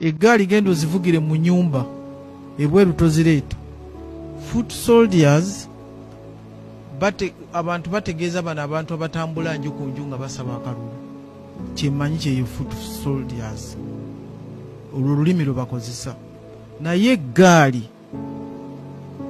Eggaali genda ozivugire mu nyumba, ebweru tozireeta. Foot soldiers abantu bategeeza bano abantu abatambula nju ku nju nga basaba akalulu. Kyemmanyi kyeyo foot soldiers, olwo olulimi lwe bakozesa. Naye eggaali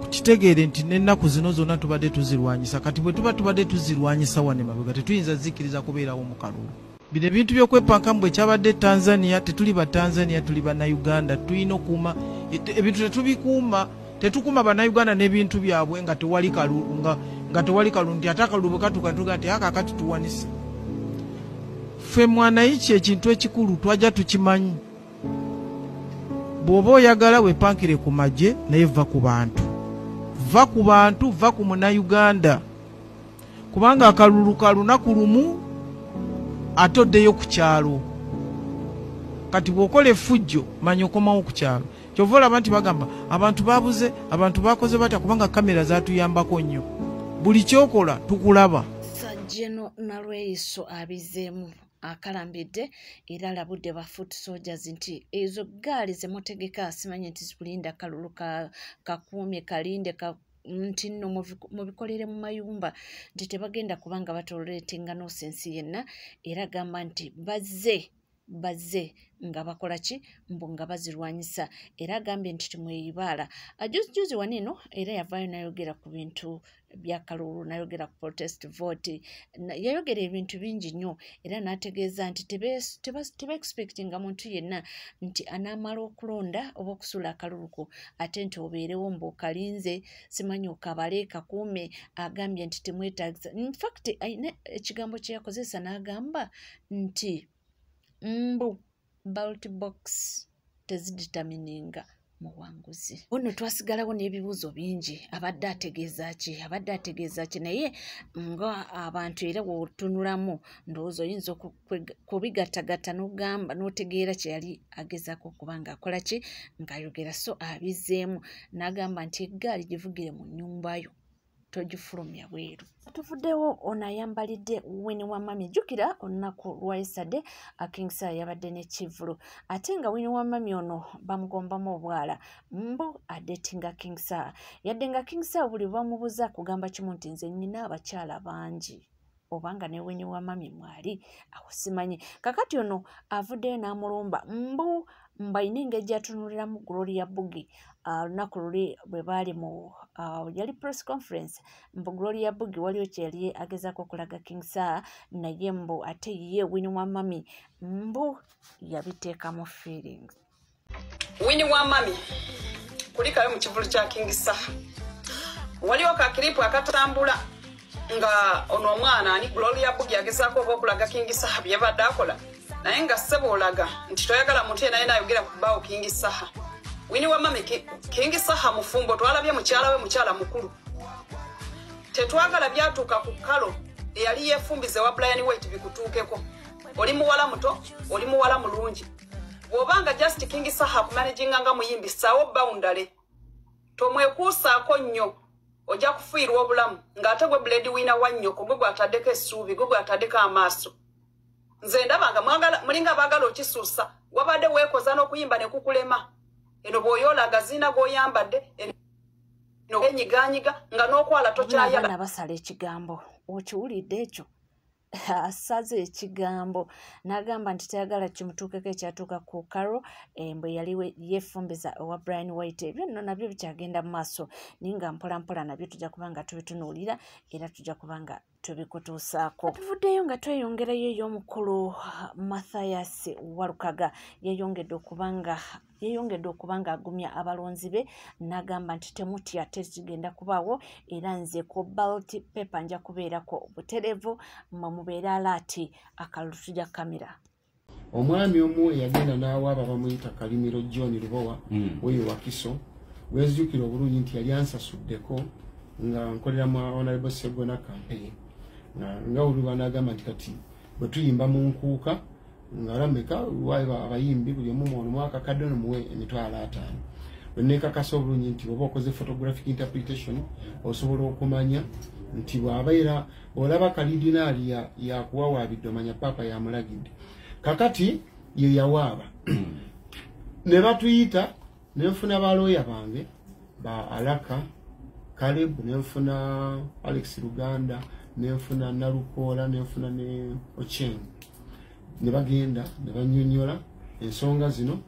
kitegeere nti n'ennaku zino zonna tubadde tuzirwanyisa. Kati bwe tuba tubadde tuzirwanyisa wano emabega, tetuyinza zikkiriza kubeerawo mu kalulu. Bino ebintu by'okwepankamu bwe kyabadde Tanzania, tetuli ba Tanzania, tuli Bannayuganda. Tulina okuuma ebintu, tetubikuuma, tetukuuma Bannayuganda n'ebintu byabwe nga tewali kalulu, nga tewali kalulu, nti ate akalulu bwe katuuka ntuga nti aka kati tuwanise ffe. Mwanayiki, ekintu ekikulu twajja tukimanyi. Bw'oba oyagala weepankire ku magye, naye va ku bantu, va ku bantu, va ku Munnayuganda, kubanga akalulu ka lunaku lumu ate oddeyo ku kyalo. Kati bw'okola effujjo, manya okomawo ku kyalo. Kyova olaba nti bagamba abantu babuze, abantu bakoze batya, kubanga kamera zatuyambako nnyo, buli kyokola tukulaba. Sajeno Nalweyiso abizeemu, akalambidde era alabudde ba foot soldiers nti ezo gaali zemutegeka, simanyi nti zikulinda kalulu kakuumye kalinde nti nno mubikolere mu mayumba, nti tebagenda kubanga batoleratinga nonsense yenna. Era agamba nti bazze nga bakola ki, mbu nga bazirwanyisa. Era agambye nti timweyibaala. Ajuzijuzi wano era yavaayo n'ayogera ku bintu byakalulu, n'ayogera ku protest vote, yayogera ebintu bingi nnyo era n'ategeeza nti teba expectinga muntu yenna nti anaamala okulonda oba okusuula akaluluko ate nti obeerewo mbu okalinze, simanyi okabale kakuume. Agambye nti temwetaagisa. Infact ayina ekigambo kye yakozesa n'agamba nti mbu ballot box tezidetermininga muwanguzi. Ono twasigalawo n'ebibuuzo bingi: abadde ategeeza ki? Abadde ategeeza ki? Naye nga abantu era wotunulamu, ndowooza oyinza kubigattagatta n'ogamba n'otegeera kye yali agezaako okuba nga akola ki, ng'ayogera. So abizzeemu n'agamba nti eggaali givugire mu nnyumba yo, togifulumya bweru. Tuvuddewo, ono ayambalidde Winnie wa Mami. Jjukira olunaku lwa yesterday King Saha yabadde n'ekivvulu, ate nga Winnie wa Mami ono bamugombamu obwala mbu adatinga King Saha, yadde nga King Saha buli bamubuuza kugamba kimu nti nze nnina abakyala bangi, obanga ne Winnie wa Mami mwali awo simanyi. Kakati ono avuddeyo n'amulumba mbu mbalina engeri gy'atunuliramu Gloria Bugie. Olunaku luli bwe baali mu yali press conference, mbu Gloria Bugie waliwo kye yali agezaako okulaga King Saha, naye mbu ate ye Winnie wa Mami mbu yabiteekamu feelings. Winnie wa Mami, kulikayo mu kivulu kya King Saha. Waliwo ka clip akatambula nga ono omwana ani, Gloria Bugie, agezaako oba okulaga King Saha byebadde akola, naye nga ssebo olaga nti toyagala muntu yenna yena ayogera ku bbaawo King Saha. Winnie wa Mami, King Saha mufumbo, twalabye mukyala we, mukyala mukulu. Tetwagala byatuuka ku kalo eyali yeefumbiza wa Brian White bikutuukeko. Oli muwala muto, oli muwala mulungi. Bw'obanga just King Saha akumanaginga nga muyimbi, ssaawo boundary, tomwekuusaako nnyo, ojja kufiirwa obulamu ng'ate gwe breadwinner wa nnyoko, gwe gwataddeko essuubi, gwe gwataddeko amaaso. Nze ndaba nga mulinga abaagala okisuusa. Wabadde weekoza n'okuyimba ne kukulema. Eno bw'oyoolaga ziina gw'oyambadde eno enyiganyiga nga n'okwala tokyayala. Abaana basala ekigambo, okiwulidde ekyo? Asaze ekigambo n'agamba nti tayagala kimutuukeko ekyatuuka ku Caro bwe yali yeefumbiza owa Brian White. Ebyo nno nabyo bikyagenda mu maaso, naye nga mpola mpola nabyo tujja kuba nga tubitunuulira era tujja kuba nga tubikutuusaako. Tuvuddeyo nga tweyongerayo ey'omukulu Mathias Walukaga. Yeyongedde okuba nga agumya abalonzi be n'agamba nti temutya, tekigenda kubaawo, era nze ku ballot paper nja kubeerako butereevu, mmwe mubeere alaati, akalulu tujja kamera. Omwami omu eyagenda n'awaaba bamuyita Kalimiro John Lubowa, weyo Wakiso. Wenzijukira obulungi nti yali ansasuddeko nga nkolera mu Honorable Segona campaign, nga oluba n'agamba nti kati bwe tuyimba mu nkuuka nga lameka abayimbi buli omu ono mwaka kadde ono muwe 50,000. Bwe neekakasa obulungi nti bw'oba okoze photographic interpretation osobola okumanya nti bw'abeera olaba kalidinaali yakuwawaabidde, omanya paapa yamulagidde. Kakati ye yawaaba. Ne batuyita, nenfuna balooya bange ba Alaka Caleb, nenfuna Alex Luganda, nenfuna Nalukola, nenfuna ne Ocheng. Ne bagenda ne banyonyola ensonga zino.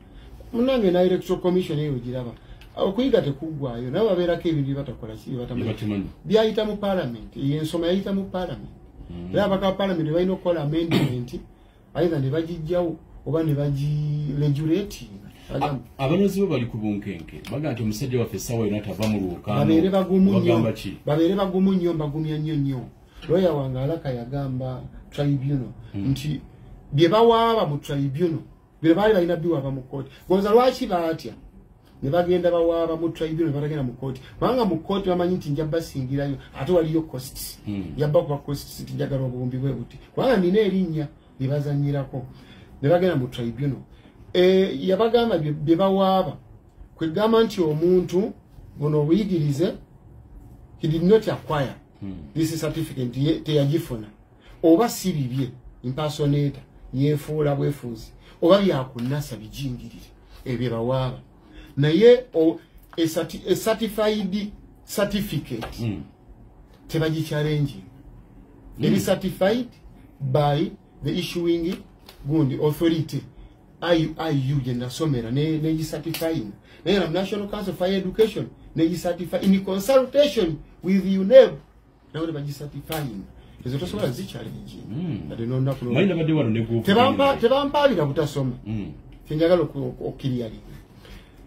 Munange na Electoral Commission eyo giraba, okuyiga tekuggwayo, nabo babeerako ebintu batakola ki, batamanyi. Byayita mu parliament, ensoma yayita mu parliament. Era abaka parliament balina okukola amendment, either ne bagijjawo oba ne bagiregulating. Abanozi bo bali ku bunkenke, baga nti omusajja waffe essaawa yonna tava mu lwokaano. Babeere bagumu nnyo, babeere bagumu nnyo, mbagumya nnyo nnyo. Lawyer wange Alaka yagamba tribunal nti bye bawaaba mu tribunal bye baali balina biwaaba mu kooti. Gonza lwaki baatya ne bagenda bawaaba mu tribunal, batagenda mu kooti? Kubanga mu kooti bamanyi nti nja basingirayo, ate waliyo costs. Yabba kuba costs nti njagala obuwumbi bwe buti, kubanga nina erinnya lye bazannyirako. Ne bagenda mu tribunal. Yabagamba bye bawaaba kwegamba nti omuntu buno obuyigirize he did not acquire this certificate, teyagifuna, oba si bibye, impersonator, yeefuula bwefuuzi, oba byakunasa bijingirire, ebyo bawaaba. Naye a certified certificate tebagi-challenging. Eri certified by the issuing gundi authority, IUIU gye nasomera negicertifying, naye na National Council for Education negicertify in consultation with UNEB, nabo ne bagicertifying. Ezo tosobola zichallenging. Ate n'olunaku tebampaabira butasoma. Kyenjagala okkiryalinga,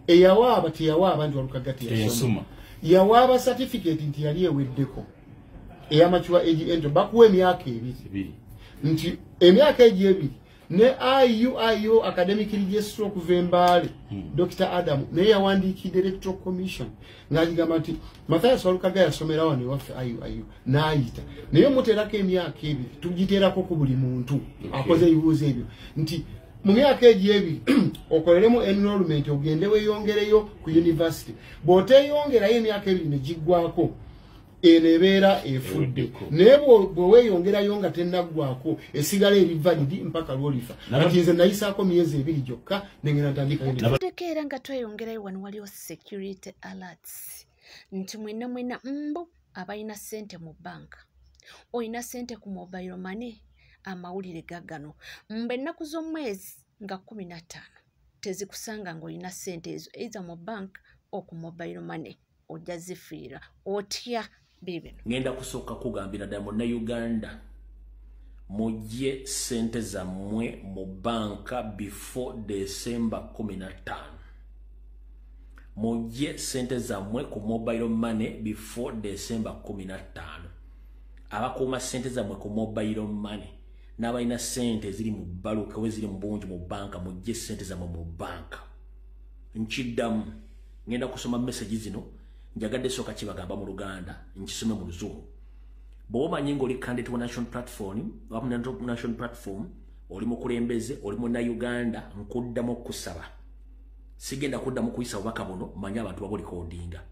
eyawaaba teyawaaba nti Walukaga teyasoma, yawaaba certificate nti yali eweddeko eya mature age entry. Bakuwa emyaka 2, nti emyaka egyo 2 ne IUIU academic registrar okuva Embaale, Dr. Adam, naye yawandiikidde Electoral Commission ng'agigamba nti Mathias Walukaga yasomera wano ewaffe IUIU n'ayita, naye omuteerako emyaka 2, tugiteerako ku buli muntu akoze ebibuuzo ebyo, nti mu myaka egyo 2 okoleremu enrollment, ogende weeyongereyo ku university. Bw'oteeyongerayo emyaka 2 ne giggwako, eno ebeera efudde. Naye bwe weeyongerayo nga tennaggwako, esigala eri valid mpaka lw'olifa. Kati nze nayisaako myezi 2 gyokka nengenda ntandikayo. Tuddeko era nga tweyongerayo, wano waliwo security alerts nti mwenna mwenna mbu abalina ssente mu banka, olina ssente ku mobile money, amawulire gagano mbu ennaku z'omwezi nga 15 tezikusanga ng'olina ssente ezo either mu bank or ku mobile money, ojja zifiira otya bibino. Ngenda kusooka kugambira ddala Munnayuganda, mugye ssente zammwe mu banka before December 15. Mugye ssente zammwe ku mobile money before December 15. Abakuuma ssente zammwe ku mobile money n'abalina ssente eziri mu baluka we ziri mu bungi mu banka, mugye ssente zammwe mu banka. Nkiddamu, ngenda kusoma message zino, njagadde sooka kibagamba mu Luganda, nkisome mu Luzungu. Bw'oba omanyi ng'oli candidate wa National Platform, National Platform, oli mukulembeze, oli Munnayuganda, nkuddamu okusaba. Sigenda kuddamu kuyisa bubaka buno, manyi abantu babulikodinga.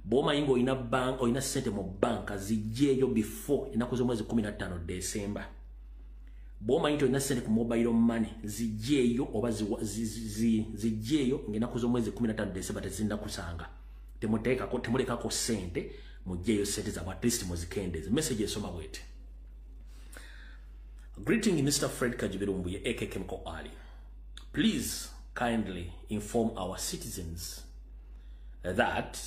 Bw'omanyi ng'olina bank, olina ssente mu banka, ziggyeeyo before ennaku z'omwezi 15 December. Bw'omanyi nti olina ssente ku mobile money, ziggyeeyo oba ziggyeeyo ng'ennaku z'omwezi 15 December tezinnakusanga. Temuteekako, temulekako ssente, mugyeyo ssente zammwe, at least muzikendeze. Message esoma bweti. Greeting Mr. Fred Kajibirumbuye aka Chemical Ali. Please kindly inform our citizens that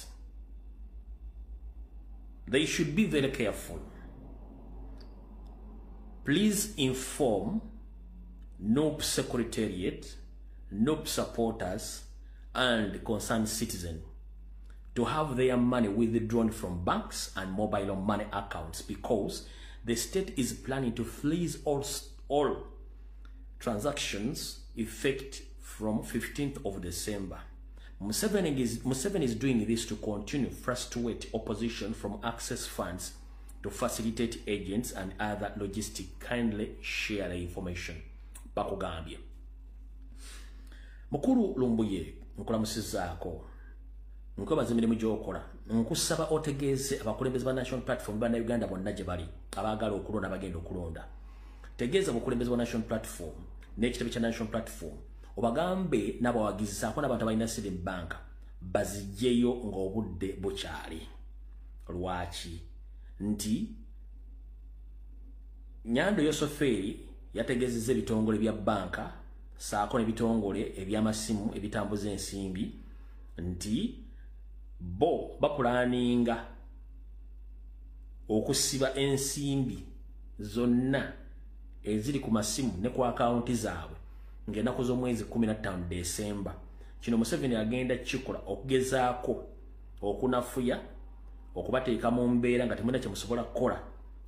they should be very careful. Please inform NUP Secretariat, NUP supporters, and concerned citizens to have their money withdrawn from banks and mobile money accounts because the state is planning to freeze all transactions effect from 15th of December. Museveni is doing this to continue frustrate opposition from access funds to facilitate agents and other logistic. Kindly share the information. Bakugambye. Mukulu Lumbuye, nkulamusizaako. Nkwebaza emirimu gy'okola. Nkusaba otegeeze abakulembeze ba National Platform bannayuganda bonna gye bali abaagala okulonda, abagenda okulonda. Tegeeza abakulembeze ba National Platform n'ekitebe kya National Platform Obagambe n'abawagizi saako n'abantu abalina ssente mu banka bazigyeyo ng'obudde bukyali. Lwaki? Nti Nyando Yosoferi yategeezezza ebitongole bya banka saako n'ebitongole eby'amasimu ebitambuza ensimbi nti bo bapulaninga okusiba ensimbi zonna eziri ku masimu ne ku akawunti zaabwe ng'ennaku z'omwezi 15 Desemba. Kino Museveni agenda kikola okugezaako okunafuya okubateeka mu mbeera nga temulina kye musobola kukola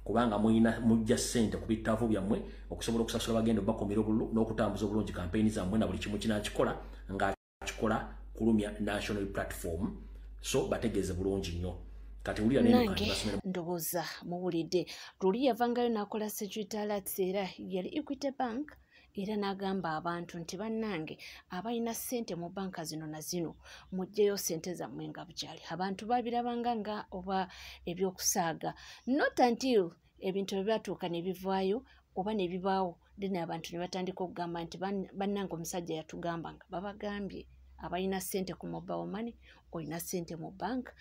kubanga mulina mujja ssente ku bitaavu byammwe okusobola okusasula bagenda obakumira obululu n'okutambuza obulungi kampeyini zammwe na buli kimu kinaakikola ng'akikola kulumya national platform. So bategeeze bulungi nnyo. Kati wulira nange ndowooza muwulidde. Luli yavangayo n'akola security alerts era yali Equity Bank era n'agamba abantu nti bannange abalina ssente mu banka zino na zino muggyeyo ssente zammwe nga bukyali. Abantu babirabanga nga oba ebyokusaaga, not until ebintu bwe byatuuka ne bivaayo oba ne bibaawo, then abantu ne batandika okugamba nti bannange omusajja yatugamba nga babagambye abalina ssente ku mobile money, olina ssente mu banka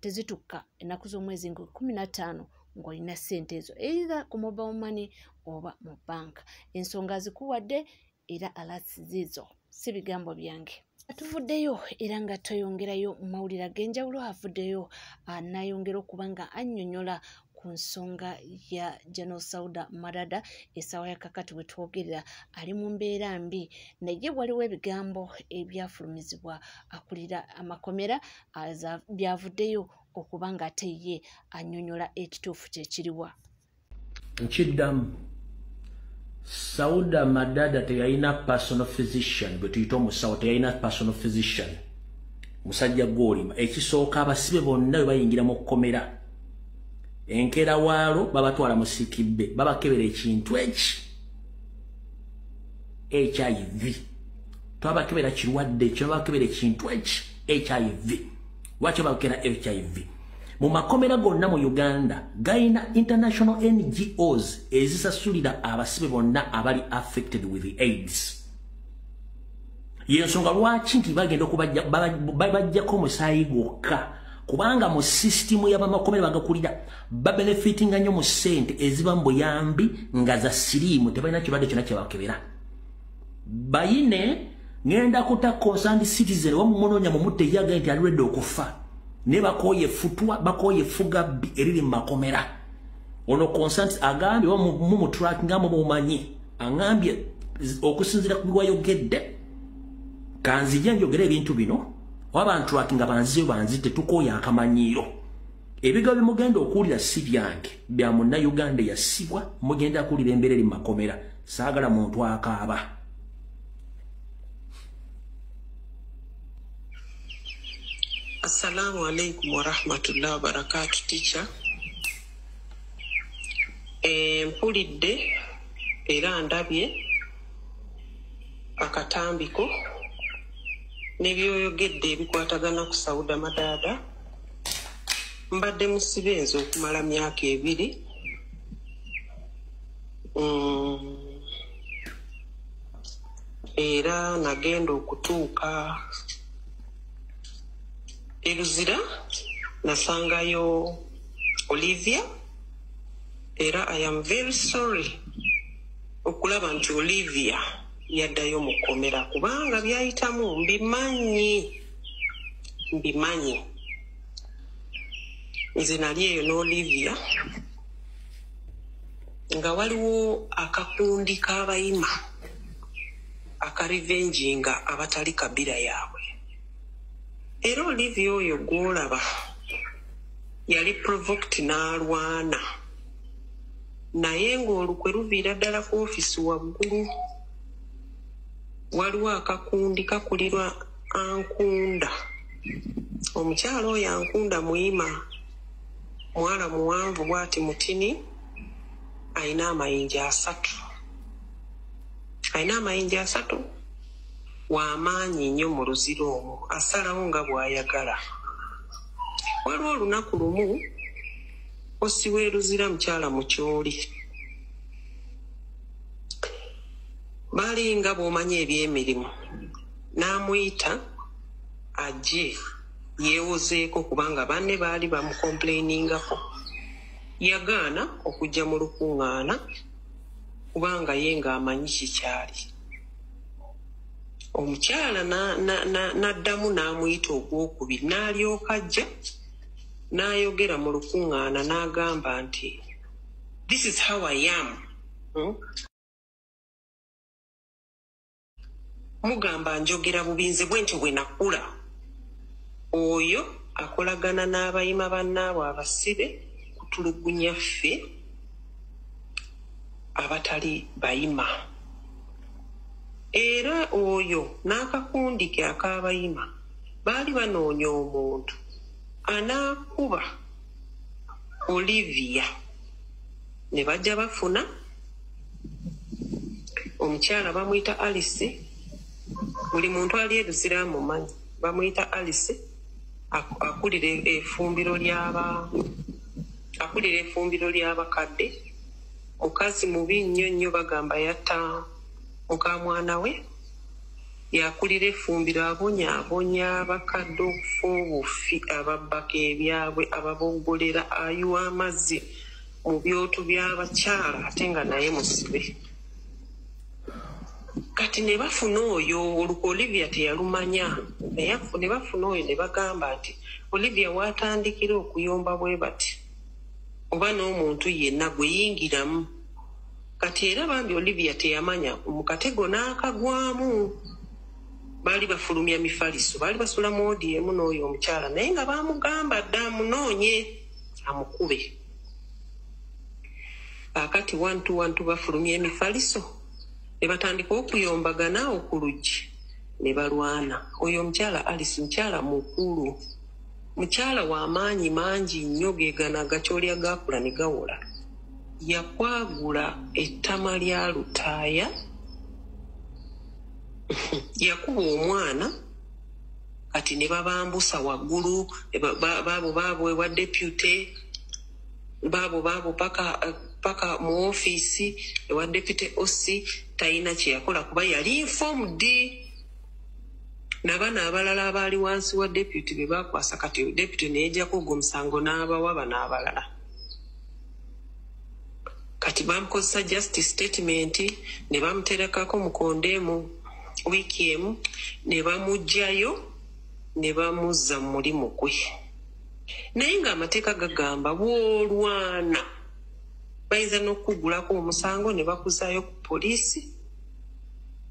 tezitukka ennaku z'omwezi nga 15 ng'olina ssente ezo either ku mobile money oba mu banka. Ensonga zikuwadde era alerts ziizo, si bigambo byange. Tuvuddeyo era nga tweyongerayo mu mawulire ag'enjawulo. Avuddeyo n'ayongera okuba nga annyonnyola ku nsonga ya General Sauda Madada. Essaawa ya kakati we twogerera ali mu mbeera mbi, naye waliwo ebigambo ebyafulumizibwa akulira amakomera byavuddeyo okuba nga ate ye annyonnyola ekituufu kye kiriwa. Nkiddamu, Sauda Madada teyalina personal physician, bwe tuyita omusawo teyalina personal physician. Musajja gw'olima. Ekisooka abasibe bonna bwe bayingira mu kkomera enkeera waalo babatwala mu sikibbe, babakebera ekintu eki HIV. Twabakebera kirwadde ekyo, babakebera ekintu eki HIV. Lwaki babakebera HIV? Mu makomera gonna mu Uganda gayina international NGOs ezisasulira abasibe bonna abali affected with AIDS. Yensonga lwaki nti bagenda okubajjako omusaayi gwokka, kubanga mu sisitimu y'abamakomera bagakulira babenefitinga nnyo mu ssente eziba mu buyambi nga za siriimu, tebalina kirwadde kyonna kye bakebera. Bayine ngenda kuta concerned citizen wamumunoonya mumutte yaga nti alwedde okufa, ne bakooye futwa bakooye fuga bbi eriri mu makomera. Ono concerned agambye mumutrackinga mumumanyi, agambye okusinziira ku biwayogedde kanzije njogere ebintu bino oba bantrackinga banziyo banzite tukooye akamanyiiro. Ebigambo bimugenda okuwulira si byange, bya munnayuganda yasibwa, mugenda kuwulira embeera eri mu makomera. Saagala muntu akaaba. Assalamu alaikum warahmatullahi wabarakatuh. Teacher, mpulidde era ndabye akatambiko n'ebyoyogedde ebikwatagana ku Sauda Madada. Mbadde musibe nze okumala myaka 2. Era nagenda okutuuka e Luzira nasangayo Olivia, era I am very sorry okulaba nti Olivia yaddayo mu kkomera kubanga byayitamu mbimanyi. Nze nali eyo n'Olivia nga waliwo akakundi k'abayima akarivenjinga abatali kabira yaabwe. Era Olivia oyo gw'olaba yali provoked n'alwana, naye ng'olukwe luviira ddala ku ofiisi waggulu. Waliwo akakundi kakulirwa Ankunda. Omukyala oyo Ankunda muyima, muwala muwanvu bw'ati mutini, ayina amayinja 3. Ayina amayinja 3, w'amaanyi nnyo mu Luzira omwo, asalawo nga bw'ayagala. Waliwo olunaku lumu osiwa e Luzira mukyala Mukyoli. Balinga bw'omanyi ebyemirimu, N'amuyita ajje yeewozeeko kubanga banne baali bamukomplainingako. Yagaana okujja mu lukuŋŋaana kubanga ye ng'amanyi kikyali. Omukyala n'addamu n'amuyita ogwokubiri n'alyoka ajja n'ayogera mu lukuŋŋaana n'agamba nti this is how I am. Mugamba njogera bubi nze bwe ntyo bwe nakula. Oyo akolagana n'abayima bannaabwe abasibe kutulugunya ffe abatali bayima. Era oyo n'akakundi ke ak'abayima baali banoonya omuntu anaakuba Olivia. Ne bajja bafuna omukyala bamuyita Alice. Buli muntu ali e Luzira amumanyi, bamuyita Alice, akulira efumbiro ly'abakadde. Mukazi mubi nnyo nnyo, bagamba yatta mukamwana we. Yakulira efumbiro, abonyaabonya abakadde okufa obufi, ababbako ebyabwe, ababoggolera, ayiwa amazzi mu byoto by'abakyala ate nga naye musibe. Kati ne bafuna oyo, Olivia teyalumanya, ne bafuna oyo ne bagamba nti Olivia waatandikira okuyomba bwe bati oba n'omuntu yenna gwe yingiramu. Kati era bambi Olivia teyamanya, mu katego n'akagwamu. Baali bafulumya mifaliso, baali basula mu odi emu n'oyo omukyala, naye nga baamugamba dda amunoonye amukube. Kaakati wantu bafulumya emifaliso ne batandika okuyombagana awo ku luggi ne balwana. Oyo omukyala Alice mukyala mukulu, mukyala w'amaanyi mangi nnyo, geegana agakyolya gaakula ne gawola. Yakwagula ettama lya Lutaaya, yakuba omwana, kati ne babambusa waggulu, baabo ewa deputy, baabo paka mu ofiisi ewa deputy OC. Talina kye yakola kuba yali informed. N'abaana abalala abaali wansi wa deputy be baakwasa, kati deputy ne yeggyako ogwo omusango n'abawa bano abalala. Kati bamukozesa justice statement ne bamuterekako mu kondeemu wiiki emu, ne bamuggyayo ne bamuzza mu mulimu gwe. Naye ng'amateeka gagamba bw'olwana bayinza n'okukugulako omusango ne bakuzaayo ku poliisi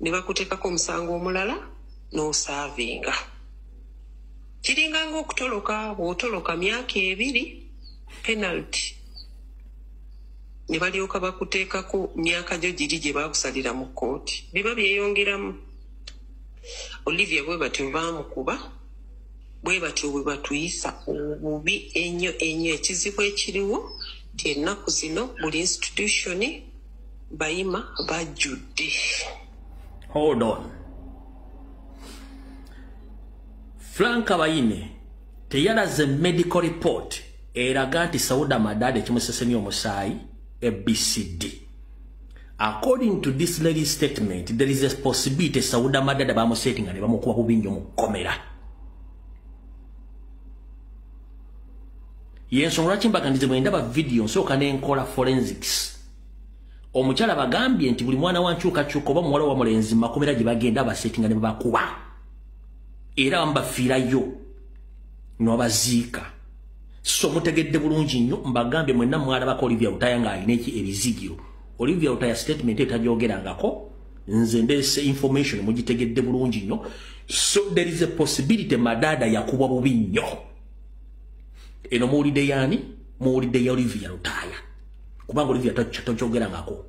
ne bakuteekako omusango omulala n'osaavinga. Kiringa ng'okutoloka, bw'otoloka myaka 2 penalty ne balyoka bakuteekako myaka gyo giri gye baakusalira mu kkooti, biba byeyongeramu. Olivia bwe batyo baamukuba, bwe batyo bwe batuyisa obubi ennyo ennyo. Ekizibu ekiriwo nti ennaku zino buli institution bayima bajjudde. Hold on. Frank Abaine teyalaze medical report eraga nti Sauda Madada ekimusesemya omusaayi ABCD. According to this lady's statement, there is a possibility Sauda Madada bamusetinga ne bamukuba bubi nnyo mu kkomera. Yensonga lwaki mbagandize bwe ndaba video nsooka ne nkola forensics. Omukyala bagambye nti buli mwana wa nkyukakyuka oba muwala wa mulenzi mu makomera gye bagenda basetinga ne babakuba, era bamubafiirayo n'abaziika. So mutegedde bulungi nnyo, mbagambye mwenna mwalabako Olivia Lutaaya ng'alina ebizigiro. Olivia Lutaaya statement etajoogerangako, nze ndeese information mugitegedde bulungi nnyo. So there is a possibility Madada yakubwa bubi nnyo. Eno muwulidde yaani? Muwulidde ya Olivia Lutaaya, kubanga Olivia tojogerangako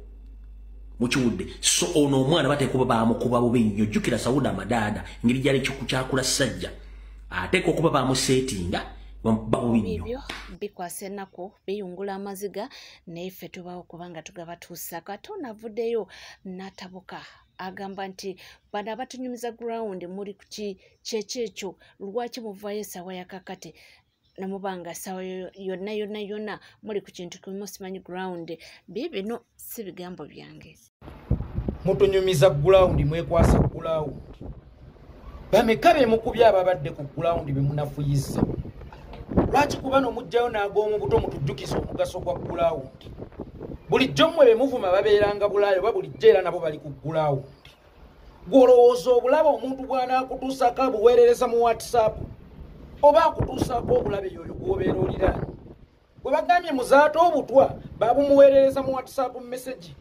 mukiwudde. So ono omwana bateekuba bamukuba bubi nnyo. Jjukira Sauda Madada engeri gyali kyakula ssajja, ateeka okuba bamuseetinga babubi nnyo. Ebyo bikwasa ennaku, biyungula amaziga, naye ffe tubaawo kubanga tugabatuusaako. Ate ono avuddeyo n'atabuka, agamba nti bano abatunyumiza ground muli ku kyeki ekyo, lwaki muvaayo essaawa ya kakati namubanga sawa yonna yonna yonna muli ku kintu kimu simanyi ground. Biibino si bigambo byange. Mutunyumiza ground, mwekwasa ground. Bameka be mukubye ababadde ku ground be munafuyizza? Lwaki kuba n'omugjayo n'ag'omu buto mutujjukiza omugaso gwa ground? Bulijjo mmwe be muvuma babeeranga Bulaayo, oba bulijjo era nabo bali ku ground. Gw'olowooza obulabe omuntu bw'anaakutuusako abuweerereza mu WhatsApp, oba akutuusaako obulabe yoyo gw'obeera oliraanye? Bwe bagambye muzaate obutwa babumuweerereza mu WhatsApp message,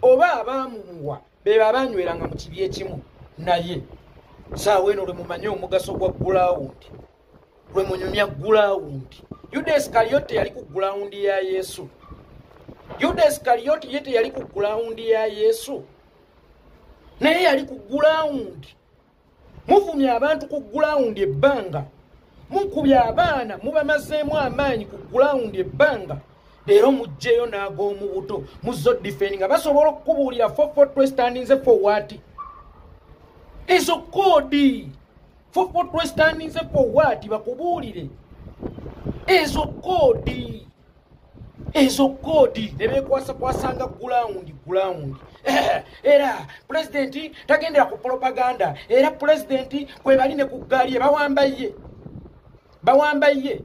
oba abaamumuwa be babanyweranga mu kibi ekimu naye. Saawa eno lwe mumanye omugaso gwa ground, lwe munyumya ground. Yuda Isikariyote yali ku ground ya Yesu. Yuda Isikariyote ye teyali ku ground ya Yesu, naye yali ku ground. Muvumya abantu ku ground ebbanga, mukubya abaana mubamazeemu amaanyi ku ground ebbanga, leero mugjeyo n'ag'omu buto muzzo defendinga. Basobola okukubuulira 442 standinze for what? Ezo koodi 442 standinze for what? Bakubuulire ezo koodi, ezo koodi ne beekwasakwasanga ground. Era pulezidenti tagendera ku propaganda, era pulezidenti kwe bali ne ku ggaali ye bawamba ye.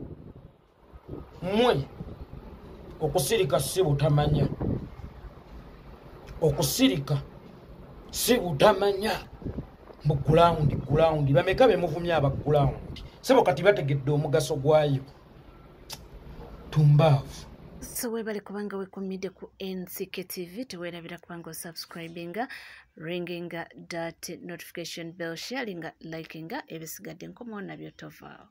Mmwe okusirika si butamanya, okusirika si butamanya. Mu ground bameka be muvumya aba ground? Sebo kati bategedde omugaso gwayo. Tumbaavu. So webale kubanga wekumidde ku NCK TV, tewerabira kubanga osubscribinga, ringinga that notification bell, sharinga, likinga, ebisigadde nkomawo nabyo tovaawo.